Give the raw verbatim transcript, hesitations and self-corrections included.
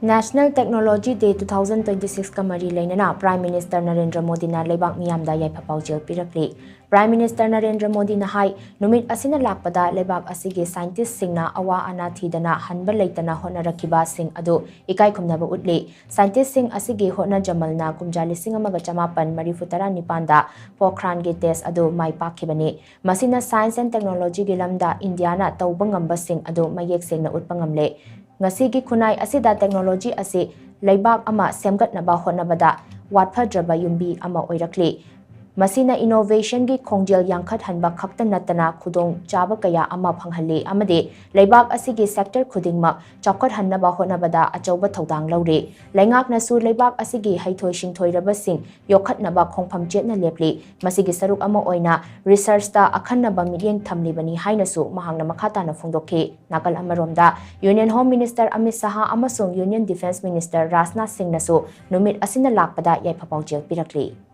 National Technology Day two thousand twenty-six ꯀ ꯃꯔꯤ ꯂꯩꯅꯅ Prime Minister ꯅꯔꯦꯟꯗ꯭ꯔ ꯃꯣꯗꯤꯅ ꯂꯩꯕꯥꯛ ꯃꯤꯌꯥꯝꯗ ꯌꯥꯏꯐ ꯄꯥꯎꯖꯦꯜ ꯄꯤꯔꯛꯂꯤ꯫ Prime Minister ꯅꯔꯦꯟꯗ꯭ꯔ ꯃꯣꯗꯤꯅ ꯍꯥꯏ, ꯅꯨꯃꯤꯠ ꯑꯁꯤꯅ ꯂꯥꯛꯄꯗ ꯂꯩꯕꯥꯛ ꯑꯁꯤꯒꯤ scientistꯁꯤꯡꯅ ꯑꯋꯥ ꯑꯅꯥ ꯊꯤꯗꯅ ꯍꯟꯕ ꯂꯩꯇꯅ ꯍꯣꯠꯅꯔꯛꯈꯤꯕꯁꯤꯡ ꯑꯗꯨ ꯏꯀꯥꯏ ꯈꯨꯝꯅꯕ ꯎꯠꯂꯤ꯫ Scientistꯁꯤꯡ ꯑꯁꯤꯒꯤ ꯍꯣꯠꯅꯖꯃꯜꯅ ꯀꯨꯝꯖꯥ ꯂꯤꯁꯤꯡ ꯑꯃꯒ ꯆꯃꯥꯄꯟ ꯃꯔꯤꯐꯨ ꯇꯔꯥ ꯅꯤꯄꯥꯟꯗ Pokhranꯒꯤ test ꯑꯗꯨ ꯃꯥꯏ ꯄꯥꯛꯈꯤꯕꯅꯤ꯫ ꯃꯁꯤꯅ science and technologyꯒꯤ ꯂꯝꯗ ꯏꯟꯗꯤꯌꯥꯅ ꯇꯧꯕ ꯉꯝꯕꯁꯤꯡ ꯑꯗꯨ ꯃꯌꯦꯛ ꯁꯦꯡꯅ ꯎꯠꯄ ꯉꯝꯂꯦ꯫ ꯉꯁꯤꯒꯤ ꯈꯨꯟꯅꯥꯏ ꯑꯁꯤꯗ technology ꯑꯁꯤ ꯂꯩꯕꯥꯛ ꯑꯃ ꯁꯦꯝꯒꯠꯅꯕ ꯍꯣꯠꯅꯕꯗ ꯋꯥꯠꯐꯗ꯭ꯔꯕ ꯌꯨꯝꯕꯤ ꯑꯃ ꯑꯣꯏꯔꯛꯂꯤ꯫ ꯃꯁꯤꯅ innovationꯒꯤ ꯈꯣꯡꯖꯦꯜ ꯌꯥꯡꯈꯠꯍꯟꯕ ꯈꯛꯇ ꯅꯠꯇꯅ ꯈꯨꯗꯣꯡ ꯆꯥꯕ ꯀꯌꯥ ꯑꯃ ꯐꯪꯍꯜꯂꯤ ꯑꯃꯗꯤ ꯂꯩꯕꯥꯛ ꯑꯁꯤꯒꯤ sector ꯈꯨꯗꯤꯡꯃꯛ ꯆꯥꯎꯈꯠꯍꯟꯅꯕ ꯍꯣꯠꯅꯕꯗ ꯑꯆꯧꯕ ꯊꯧꯗꯥꯡ ꯂꯧꯔꯤ꯫ ꯂꯩꯉꯥꯛꯅꯁꯨ ꯂꯩꯕꯥꯛ ꯑꯁꯤꯒꯤ ꯍꯩꯊꯣꯏ ꯁꯤꯡꯊꯣꯏꯔꯕꯁꯤꯡ ꯌꯣꯛꯈꯠꯅꯕ ꯈꯣꯡꯐꯝ ꯆꯦꯠꯅ ꯂꯦꯞꯂꯤ꯫ ꯃꯁꯤꯒꯤ ꯁꯔꯨꯛ ꯑꯃ ꯑꯣꯏꯅ researchꯇ ꯑꯈꯟꯅꯕ ꯃꯤꯠꯌꯦꯡ ꯊꯝꯂꯤꯕꯅꯤ ꯍꯥꯏꯅꯁꯨ ꯃꯍꯥꯛꯅ ꯃꯈꯥ ꯇꯥꯅ ꯐꯣꯡꯗꯣꯛꯈꯤ꯫ ꯅꯥꯀꯜ ꯑꯃꯔꯣꯝꯗ, Union Home Minister ꯑꯃꯤꯠ ꯁꯍꯥ ꯑꯃꯁꯨꯡ Union Defence Minister ꯔꯥꯖꯅꯥꯊ ꯁꯤꯡꯅꯁꯨ ꯅꯨꯃꯤꯠ ꯑꯁꯤꯅ ꯂꯥꯛꯄꯗ ꯌꯥꯏꯐ ꯄꯥꯎꯖꯦꯜ ꯄꯤꯔꯛꯂꯤ꯫